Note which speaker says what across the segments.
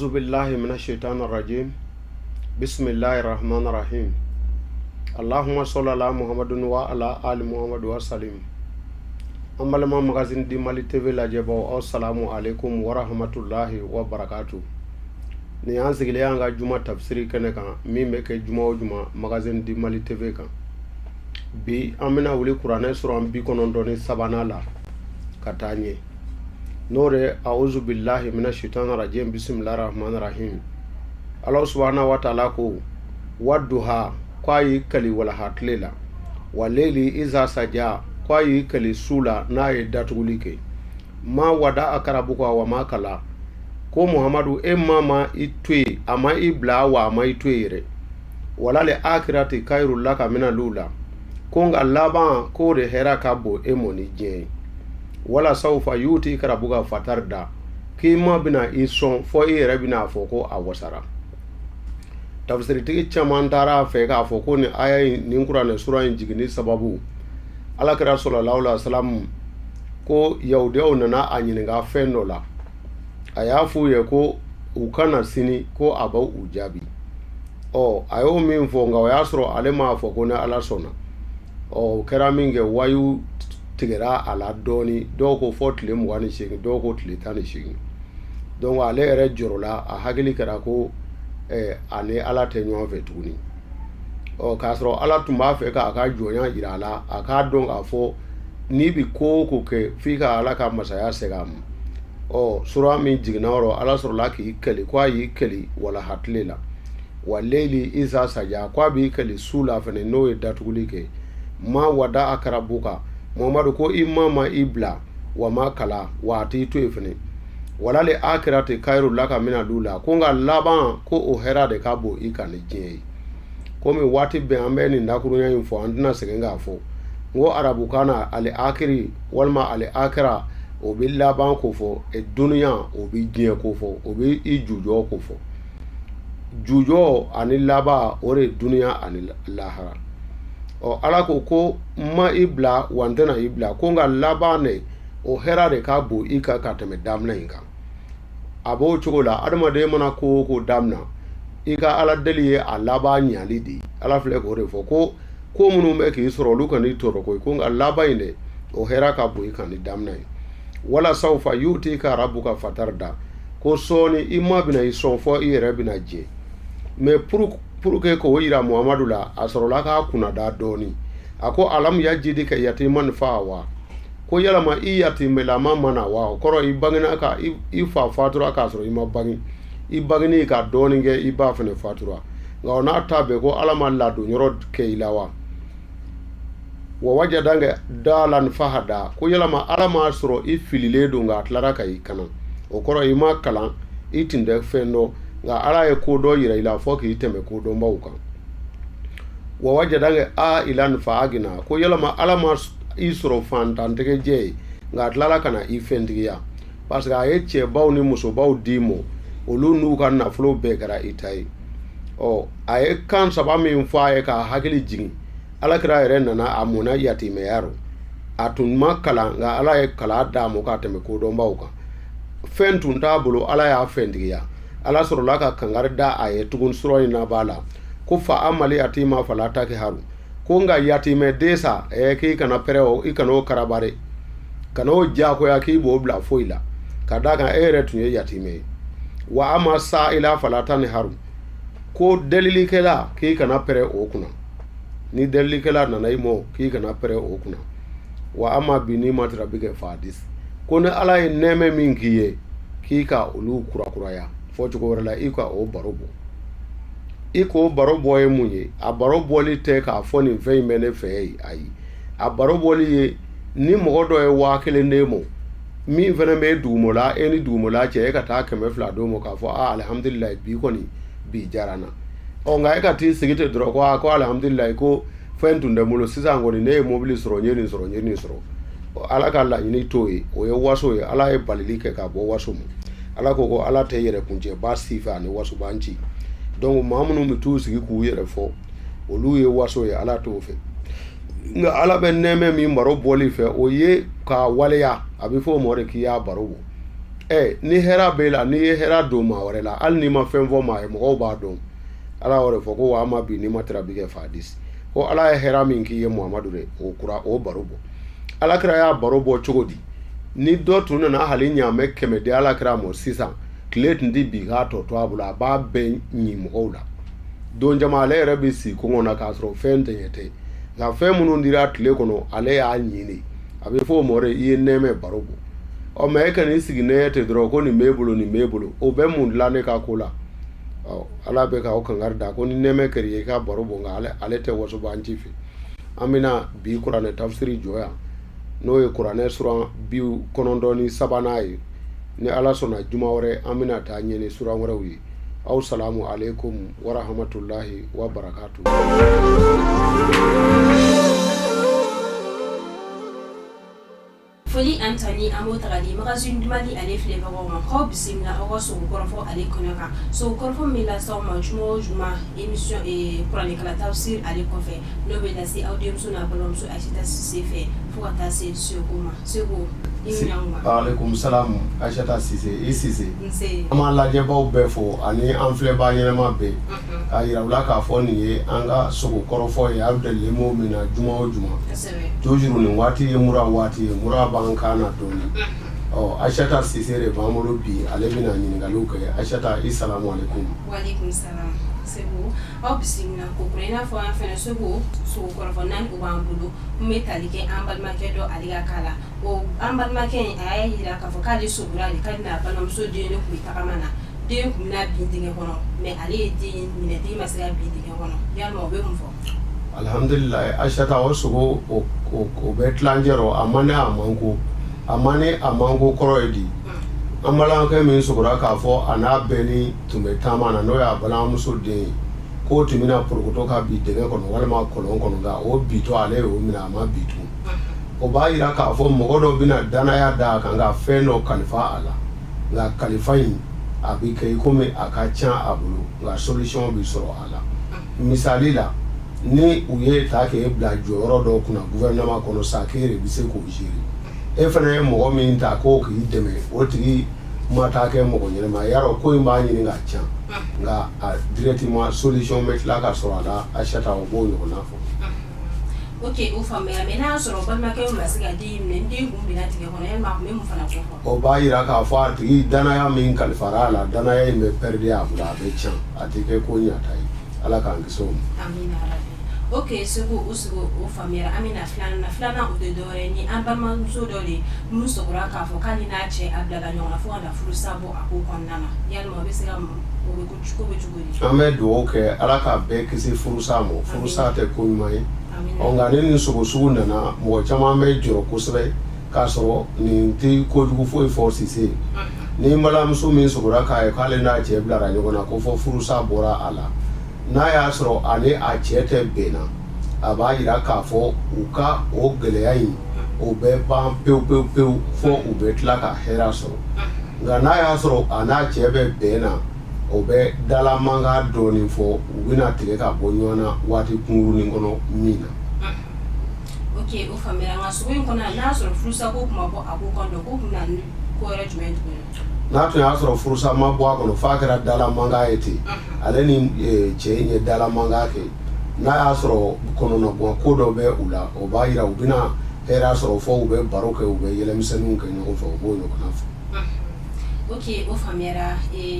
Speaker 1: A'udhu billahi minash shaitanir rajim. Bismillahir rahmanir rahim. Allahumma salli ala Muhammadin wa ala ali Muhammad wa salim. An balima Magazine du Mali TV lajɛbaw, aw salamu alaikum wa rahmatullahi wa barakatuh. Nin y'an sigilen an ka juma tafsiri kɛnɛ kan min bɛ kɛ juma o juma Magazine du Mali TV kan. Bi an bɛna wuli kuranɛ suran 93nan la ka taa ɲɛ. N'o de a'udhu billahi minash shaitanir rajim bismillahir rahmanir rahim. Ala subhanahu wa ta'ala ko wadduha, ko a y'i kali walaha tile la, wa leili iza saja, ko a y'i kali su la n'a ye datuguli kɛ. Ma wada'aka rabbuka wa ma kala, ko Muhamadu e ma ma i to yen, a ma i bila wa a ma i to yen yɛrɛ. Walal akhirati khairul laka minal ula, ko nka laban k'o de hɛrɛ ka bon e mɔ ni diɲɛ ye. Wala sawfa yutika rabbuka fatarda, k'i ma bɛna i sɔn fɔ i yɛrɛ bɛna a fɔ ko a wasara. Tafsiritigi caman taara a fɛ k'a fɔ ko nin aya in, nin kuranɛ sura in jiginni sababu, Ala kira sallallahu alaihi wasallam ko yahudiyaw nana a ɲininka fɛn dɔ la. A y'a f'u ye ko u ka na sini ko a b'u jaabi. Ɔ, a y'o min fɔ, nka o y'a sɔrɔ ale m'a fɔ ko ni Ala sɔnna. Ɔ, o kɛra min kɛ, wayu tigɛra a la dɔɔni. Dɔw ko fɔ tile 28, dɔw ko tile 18. Donc ale yɛrɛ jɔrɔla, a hakili kɛra ko ani Ala tɛ ɲɔgɔn fɛ tuguni. Ɔ, k'a sɔrɔ Ala tun b'a fɛ k'a ka jɔnya jira a la, a k'a dɔn k'a fɔ n'i bɛ ko o ko kɛ f'i ka Ala ka masaya segin a ma. Ɔ, sura min jiginna o rɔ, Ala sɔrɔla k'i kali ko a y'i kali walaha tile la, wa leili iza saja, ko a b'i kali su la fɛnɛ n'o ye datuguli kɛ. Ma wada'aka rabbuka, Muhamadu ko i ma ma i bila, wa ma kala, wa a t'i to yen fɛnɛ. Walal akhirati khairul laka minal ula, ko nka laban ko o hɛrɛ de ka bon i kan ni diɲɛ ye. Komi waati bɛɛ an bɛ nin dakurunya in fɔ, an tɛna sɛgɛn k'a fɔ. N ko arabukan na, al akhiri walima al akhira, o bɛ laban ko fɔ, dunuya o bɛ diɲɛ ko fɔ, o bɛ i jujɔ ko fɔ. Jujɔ ani laban, o de ye dunuya ani lahara. Ɔ, Ala ko ko n ma i bila wa n tɛna i bila, ko nka laban de o hɛrɛ de ka bon i kan ka tɛmɛ daminɛ in kan. A b'o cogo la, adamaden mana ko o ko daminɛ, i ka Ala deli ye a laban ɲali de ye. Ala filɛ k'o de fɔ ko ko minnu bɛ k'i sɔrɔ, olu kan'i tɔɔrɔ koyi, ko nka laban in de o hɛrɛ ka bon i kan ni daminɛ ye. Wala sawfa yutika rabbuka fatarda, ko sɔɔni i ma bɛna i sɔn fɔ i yɛrɛ bɛna jɛ. Mais pour que k'o yira Muhamadu la, a sɔrɔla k'a kunnada dɔɔni. A ko alam yajidika yatiman fa'awa, ko yalama i yatimɛlama ma na wa? O kɔrɔ i bangena ka i fa fatura k'a sɔrɔ i ma bange, i bangeni ka dɔɔni kɛ i ba fɛnɛ fatura, nka o n'a ta bɛɛ ko Ala ma ladon yɔrɔ kɛ i la wa? Wa wajadaka dalan fahada, ko yalama Ala m'a sɔrɔ i fililen don nka a tilara ka i kana. O kɔrɔ i ma kalan, i tun tɛ fɛn dɔn, nka Ala ye ko dɔ yira i la fɔ k'i tɛmɛ kodɔnbaw kan. Wa wajadaka ailan fa agina, ko yalama Ala ma i sɔrɔ fantantigɛjɛ ye, nka a tilala ka na i fɛntigiya, parce que a ye cɛbaw ni musobaw d'i ma, olu n'u ka nafolo bɛɛ kɛra i ta ye. Ɔ, a ye kan saba min fɔ a ye k'a hakili jigin, Alakira yɛrɛ nana a mɔna yatimɛya rɔ, a tun ma kalan, nka Ala ye kalan d'a ma ka tɛmɛ kodɔnbaw kan. Fɛn tun t'a bolo, Ala y'a fɛntigiya. Ala sɔrɔla ka kangari da a ye tugun sura in laban la ko fa amal yatima fala takharu, ko nka yatimɛ den sa k'i kana pɛrɛ o, i kana o karabare, kana o diyagoya k'i b'o bila foyi la, ka d'a kan e yɛrɛ tun ye yatimɛ ye. Wa ama sa'ila fala tanharu, ko delilikɛla k'i kana pɛrɛ o kunna, ni delilikɛla nana i mɔ k'i kana pɛrɛ o kunna. Wa ama bi ni'mati rabbika fahadis, ko ni Ala ye nɛɛmɛ min k'i ye, k'i ka olu kurakuraya. Fɔ cogo wɛrɛ la, i ka o baro bɔ. I k'o baro bɔ ye mun ye? A baro bɔli tɛ k'a fɔ nin fɛn in bɛ ne fɛ yen, ayi. A baro bɔli ye ni mɔgɔ dɔ ye 1000 d'e ma, min fana bɛ dugumɔla, e ni dugumɔla cɛ, e ka taa 200 d'o ma k'a fɔ aa alihamudulilayi, bi kɔni bi diyara n na. Ɔ, nka e ka t'i sigi ten dɔrɔn ko aa ko alihamudulilayi, ko fɛn tun tɛ n bolo, sisan kɔni ne ye mobili sɔrɔ, n ye nin sɔrɔ, n ye nin sɔrɔ. Ala ka laɲini t'o ye, o ye waso ye. Ala ye balili kɛ ka bɔ waso ma. Ala ko ko Ala tɛ yɛrɛkuncɛba si fɛ ani wasobanci. Donc maa minnu bɛ t'u sigi k'u yɛrɛ fɔ, olu ye waso ye, Ala t'o fɛ. Nka Ala bɛ nɛɛmɛ min baro bɔli fɛ, o ye k'a waleya. A bɛ fɔ o ma de k'i y'a baro bɔ. Ɛ ni hɛrɛ b'e la, n'i ye hɛrɛ don maa wɛrɛ la, hali n'i ma fɛn fɔ maa ye, mɔgɔw b'a dɔn. Ala y'o de fɔ ko wa ama bi nimati rabika fahadisi, ko Ala ye hɛrɛ min k'i ye Muhamadu dɛ, o kura o baro bɔ. Alakira y'a baro bɔ cogo di? Ni dɔ tun nana hali ɲaamɛ 100 di Alakira ma sisan, tile tun tɛ bin k'a tɔ to a bolo, a b'a bɛɛ ɲi mɔgɔw la. Don caman ale yɛrɛ bɛ si kɔngɔ na k'a sɔrɔ fɛn tɛ ɲɛ tɛ, nka fɛn minnu dira tile kɔnɔ, ale y'a ɲini. A bɛ fɔ o ma de, i ye nɛɛmɛ baro bɔ. Ɔ mɛ e kan'i sigi nɛɲɛ ten dɔrɔn ko nin b'e bolo, nin b'e bolo, o bɛ mun dilan ne ka ko la? Ɔ Ala bɛ k'aw kankari da ko ni nɛɛmɛ kɛra i ye, i ka baro bɔ, nka ale tɛ wasobanci fɛ. An bɛna bi kuranɛ tafsiri jɔ yan, n'o ye kuranɛ suran 93nan ye. Ni Ala sɔnna, juma wɛrɛ an bɛna taa ɲɛ ni suran wɛrɛw ye. Aw salamu aleykum warahamatulahi wa barakatu.
Speaker 2: Foli ani tanu, an b'o ta ka di Magazine du Mali ale filɛbagaw ma. K'aw bisimila aw ka sogo kɔrɔfɔ ale kɛnɛ kan, sogo kɔrɔfɔ min bɛ lase aw ma juma o juma, émission kuranɛkalan tafsir ale kɔfɛ, n'o bɛ lase aw denmuso n'a balimamuso Ayisata Sise fɛ, fo ka taa se Segu ma. Segu, i ni ɲankuma.
Speaker 1: Aleykum salam Ayisata Sise, i Sise.
Speaker 2: Nse.
Speaker 1: An b'an lajɛbaw bɛɛ fo ani an filɛbaa ɲɛnama bɛɛ, k'a jira u la k'a fɔ nin ye an ka sogo kɔrɔfɔ ye, aw delilen b'o min na juma o juma. Toujours nin waati ye mura waati ye, mura b'an kan na dɔɔni. Ɔ Ayisata Sise de b'an bolo bi, ale bɛna ɲininkaliw kɛ. Ayisata, i salamu aleykum.
Speaker 2: Walekum salam Segu, aw bisimila ko kura. I n'a fɔ an fana Segu, sogo kɔrɔfɔ naani o b'an bolo n bɛ tali kɛ an balimakɛ dɔ ale ka cas la. O an balimakɛ in, a y'a jira k'a fɔ k'ale sogora de, k'ale n'a balimamuso den de tun bɛ tagama na, den tun bɛna bin dingɛ kɔnɔ, mais ale ye den minɛ, den ma se ka bin dingɛ kɔnɔ. Yalima o bɛ mun fɔ?
Speaker 1: Alihamdulilayi Ayisata, o sogo o bɛ tilancɛ rɔ, a man a man ko, a man a man ko kɔrɔ ye di? An balimakɛ min sogora k'a fɔ a n'a bɛɛ tun bɛ taama na, n'o y'a balimamuso den ye, k'o tun bɛna porokoto ka bin dingɛ kɔnɔ walima kɔlɔn kɔnɔ, nka o bitɔ ale y'o minɛ, a ma bin tun. O b'a jira k'a fɔ mɔgɔ dɔ bɛna danaya da a kan ka fɛn dɔ kalifa a la, nka kalifa in a bɛ kɛ i komi a ka ca a bolo, nka solution bɛ sɔrɔ a la. Misali la, ni u ye ta k'e bila jɔyɔrɔ dɔ kunna gouvernement kɔnɔ sa, k'e de bɛ se k'o gérer, e fana ye mɔgɔ min ta k'o k'i dɛmɛ, o tigi ma taa kɛ mɔgɔ ɲɛnama ye, yarɔ ko in b'a ɲini ka ca, nka a directement solution bɛ tila ka sɔrɔ a la. Ayisata, o b'o ɲɔgɔnna fɔ.
Speaker 2: Ok, o faamuya. Mais n'a y'a sɔrɔ balimakɛ ma se ka den minɛ, den kun binna dingɛ kɔnɔ, yalima a tun bɛ mun fana ko fɔ?
Speaker 1: O b'a jira k'a fɔ a tigi danaya min kalifara a la, danaya in bɛ perdre a bolo, a bɛ tiɲɛ, a tɛ kɛ ko ɲata ye. Ala k'an kisi o ma.
Speaker 2: Amina yarabi. Ok Segu, o sogo o faamuyara. An bɛna filanan na. Filanan o tɛ dɔwɛrɛ ni an balimamuso dɔ de min sogora k'a fɔ k'ale n'a cɛ a bilala ɲɔgɔn na fo ka na furusa bɔ a ko kɔnɔna na. Yalima o bɛ se ka mun, o bɛ ko bɛ cogo di?
Speaker 1: An bɛ dugawu kɛ Ala ka bɛɛ kisi furusa ma. Furusa tɛ ko ɲuman ye. Ɔ nka ni nin sogo sugu nana, mɔgɔ caman bɛ jɔrɔ kosɛbɛ k'a sɔrɔ nin tɛ kojugu foyi fɔ Sise. Ni balimamuso min sogora k'a ye k'ale n'a cɛ bilara ɲɔgɔn na ko fɔ furusa bɔra a la, n'a y'a sɔrɔ ani a cɛ tɛ bɛn na, a b'a jira k'a fɔ u ka o gɛlɛya in o bɛ ban pewu pewu pewu, fo u bɛ tila ka hɛrɛ sɔrɔ. Nka n'a y'a sɔrɔ a n'a cɛ bɛ bɛn na, o bɛ dalamankan dɔɔnin fɔ, u bɛna tigɛ ka bɔ ɲɔgɔn na waati kunkurunin kɔnɔ min na.
Speaker 2: Ok, o faamuyara. Nka sogo in kɔnɔ, n'a y'a sɔrɔ furusa ko tun ma bɔ a ko kɔnɔ, ko tun na ni ko wɛrɛ jumɛn tuguni?
Speaker 1: N'a tun y'a sɔrɔ furusa ma bɔ a kɔnɔ, f'a kɛra dalamankan ye ten, ale ni cɛ in ye dalamankan kɛ, n'a y'a sɔrɔ kɔnɔnagan ko dɔ bɛ u la, o b'a jira u bɛna hɛrɛ sɔrɔ, fo u bɛ baro kɛ, u bɛ yɛlɛmisɛnninw kɛ ɲɔgɔn fɛ, u b'o ɲɔgɔnna fɔ.
Speaker 2: Ok, o faamuyara.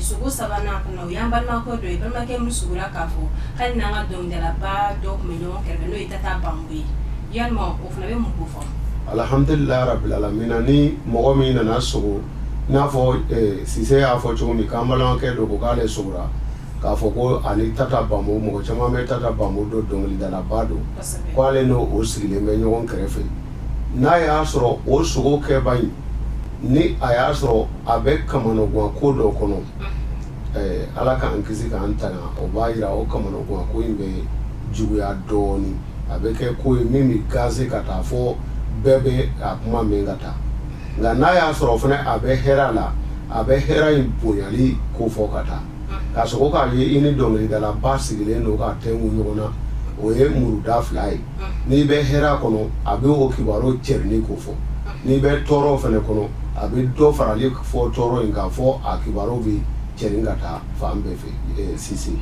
Speaker 2: Sogo sabanan kɔnɔ, o y'an balimakɛ dɔ ye, balimakɛ min sogora k'a fɔ k'ale n'an ka dɔnkilidalaba dɔ tun bɛ ɲɔgɔn kɛrɛfɛ, n'o ye Tata Bambo ye. Yalima o fana bɛ mun ko fɔ?
Speaker 1: Alhamdulilayi rabil alamina. Ni mɔgɔ min nana sogo, i n'a fɔ Sise y'a fɔ cogo min, k'an balimakɛ dɔ ko k'ale sogora k'a fɔ ko ani Tata Bambo, mɔgɔ caman bɛ Tata Bambo dɔn, dɔnkilidalaba don, k'ale n'o o sigilen bɛ ɲɔgɔn kɛrɛfɛ, n'a y'a sɔrɔ o sogo kɛba in, ni a y'a sɔrɔ a bɛ kamanagan ko dɔ kɔnɔ, Ala k'an kisi k'an tanga, o b'a jira o kamanagan ko in bɛ juguya dɔɔnin, a bɛ kɛ ko ye min bɛ gaze ka taa fɔ bɛɛ bɛ a kuma mɛn ka taa. Nka n'a y'a sɔrɔ fana a bɛ hɛrɛ la, a bɛ hɛrɛ in bonyali ko fɔ ka taa. K'a sɔrɔ k'a ye i ni dɔnkilidalaba sigilen don ka tɛnku ɲɔgɔn na, o ye muruda fila ye. N'i bɛ hɛrɛ kɔnɔ, a bɛ o kibaru cɛrinni ko fɔ. N'i bɛ tɔɔrɔ fana kɔnɔ, a bɛ dɔ farali fɔ tɔɔrɔ in kan, fɔ a kibaru bɛ cɛrin ka taa fan bɛɛ fɛ, Sise.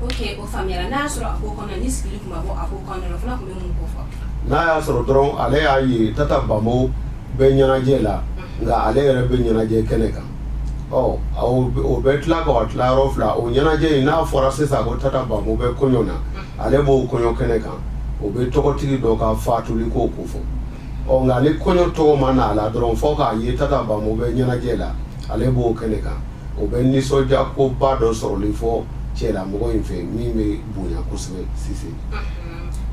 Speaker 2: Ok, o faamuyara. N'a y'a sɔrɔ a ko kɔnɔ ni sigili tun ma bɔ a ko kɔnɔ, o fana tun bɛ mun ko fɔ?
Speaker 1: N'a y'a sɔrɔ dɔrɔn ale y'a ye Tata Bamo bɛ ɲɛnajɛ la, nka ale yɛrɛ bɛ ɲɛnajɛ kɛnɛ kan, ɔ o bɛ tila ka tila yɔrɔ fila. O ɲɛnajɛ in, n'a fɔra sisan ko Tata Bamo bɛ kɔɲɔ na, ale b'o kɔɲɔ kɛnɛ kan, o bɛ tɔgɔtigi dɔ ka fatuli ko fɔ. Ɔ nka ni kɔɲɔ tɔgɔ ma na a la dɔrɔn, fɔ k'a ye Tata Bamo bɛ ɲɛnajɛ la, ale b'o kɛnɛ kan, o bɛ nisɔndiya koba dɔ sɔrɔli fɔ cɛlamɔgɔ in fɛ min bɛ bonya kosɛbɛ, Sise.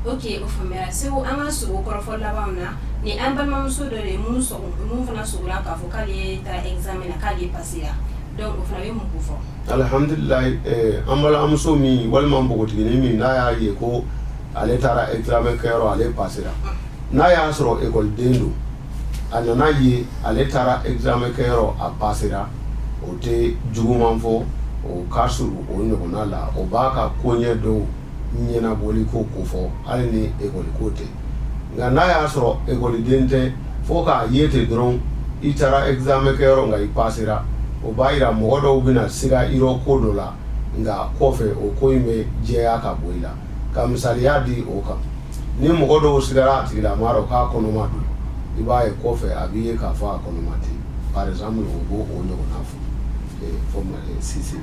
Speaker 2: Ok, o faamuyara, Segu. An ka sogo kɔrɔfɔ laban na, ni an balimamuso dɔ de ye mun fana sogora k'a fɔ k'ale taara examen na, k'ale passera, donc o fana bɛ mun ko fɔ?
Speaker 1: Alihamdulilayi. An balimamuso min walima npogotiginin min n'a y'a ye ko ale taara examen kɛyɔrɔ, ale passera, n'a y'a sɔrɔ ekɔliden don, a nana ye ale taara examen kɛyɔrɔ, a passera, o tɛ juguman fɔ. O ka surun o ɲɔgɔnna la, o b'a ka koɲɛ dɔw ɲɛnabɔli ko fɔ, hali ni ekɔli ko tɛ. Nka n'a y'a sɔrɔ ekɔliden tɛ, fo k'a ye ten dɔrɔn i taara examen kɛyɔrɔ nka i passera, o b'a jira mɔgɔ dɔw bɛna siga i rɔ ko dɔ la, nka kɔfɛ o ko in bɛ jɛya ka bɔ i la. Ka misaliya di o kan, ni mɔgɔ dɔw sigara a tigilamaa rɔ k'a kɔnɔma don, i b'a ye kɔfɛ a b'i ye k'a fɔ a kɔnɔma tɛ, par exemple. O b'o o ɲɔgɔnna fɔ, Sise.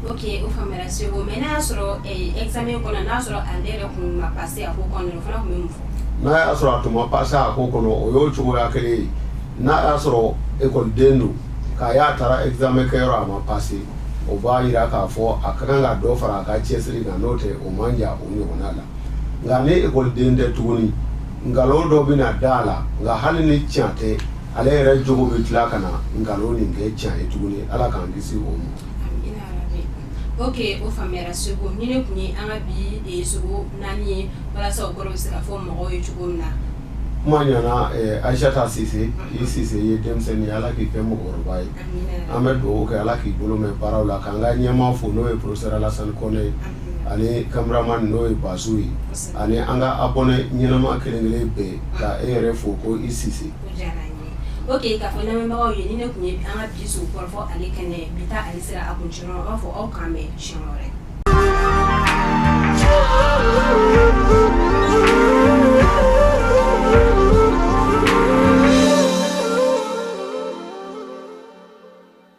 Speaker 2: Ok, o faamuyara, Segu. Mais n'a y'a sɔrɔ examen kɔnɔ, n'a y'a sɔrɔ ale yɛrɛ kun ma passer a ko kɔnɔ, o fana tun bɛ mun fɔ?
Speaker 1: N'a y'a sɔrɔ a tun ma passer a ko kɔnɔ, o y'o cogoya kelen ye. N'a y'a sɔrɔ ekɔliden don, k'a y'a taara examen kɛyɔrɔ, a ma passer, o b'a jira k'a fɔ a ka kan ka dɔ fara a ka cɛsiri kan, n'o tɛ o man jan o ɲɔgɔnna la. Nka ni ekɔliden tɛ tuguni, nkalon dɔ bɛna da a la, nka hali ni tiɲɛ tɛ, ale yɛrɛ jogo bɛ tila ka na nkalon nin kɛ tiɲɛ ye tuguni. Ala k'an kisi o ma.
Speaker 2: Ok, o faamuyara, Segu. Ni ne tun ye an ka bi sogo naani ye, walasa o kɔrɔ bɛ se ka fɔ mɔgɔw ye cogo min na.
Speaker 1: Kuma ɲɛna, Ayisata Sise. I Sise ye denmisɛnnin ye, Ala k'i kɛ mɔgɔkɔrɔba ye. An bɛ dugawu kɛ, Ala k'i bolo mɛn baaraw la. K'an ka ɲɛmaa fo, n'o ye professeur Alasani Kɔnɛ ye, ani cameraman n'o ye Basu ye, ani an ka abonné ɲɛnama kelen kelen bɛɛ, ka e yɛrɛ fo ko i Sise.
Speaker 2: Ok, k'a fɔ lamɛnbagaw ye, ni ne tun ye an ka bi sogo kɔrɔfɔ ale kɛnɛ bi taa, ale sera a kuncɛyɔrɔ. An b'a fɔ aw k'an bɛn siɲɛ wɛrɛ.